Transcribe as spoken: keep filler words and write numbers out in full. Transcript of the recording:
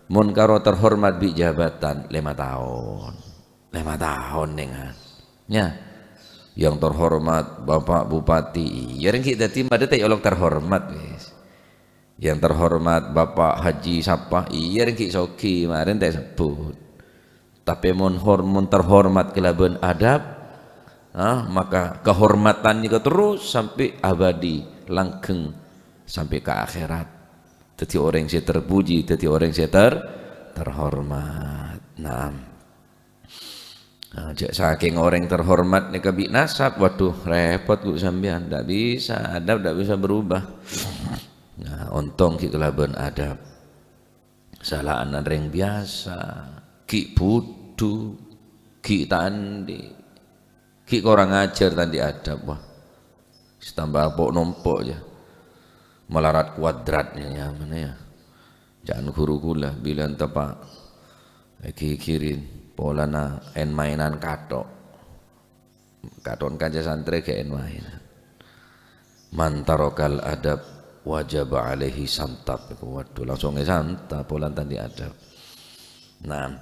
Mon karo terhormat bi' jabatan lèma taon. Lèma taon, nèngan. Nya. Yang terhormat Bapak Bupati, iyâ rèng ghi' dhâddhi madâ ta' èolok terhormat, wis. Yang terhormat Bapak Haji sapa, iyâ rèng ghi' soghi, marèn ta' èsebbhut. Tapè mon hor-, mon terhormat kalabân adab, ah, maka kehormatan nèko terros sampè' abadi, langgeng sampè' ka akhèrat. Dhâddhi orèng sè terpuji, dhâddhi orèng sè ter-, terhormat. Naam. Nah, jhâ' sakèng orèng terhormat nèka bi' nasab, waduh, rèpot, Bu, sampèyan. Ndak bisa, adab ndak bisa berubah. Nah, ontong ghi' kalabân adab. Sala'an rèng biyasa, ghi' budhu, ghi' ta' andi', ghi' korang ajhâr ta' andi' adab, wah. Sè tamba po'-nompo' jâ. Malarat kuadratnya, ya, mana ya? Jhâ' ghuru kaulâ, bilân teppa' èghighiri polana en-maenan kathok. Kathok kanca santrè ghi' en-maenan. "Man tarakal adab wajaba alaihi santab." Waduh, langsung èsantap polana ta' andi' adab. Nah,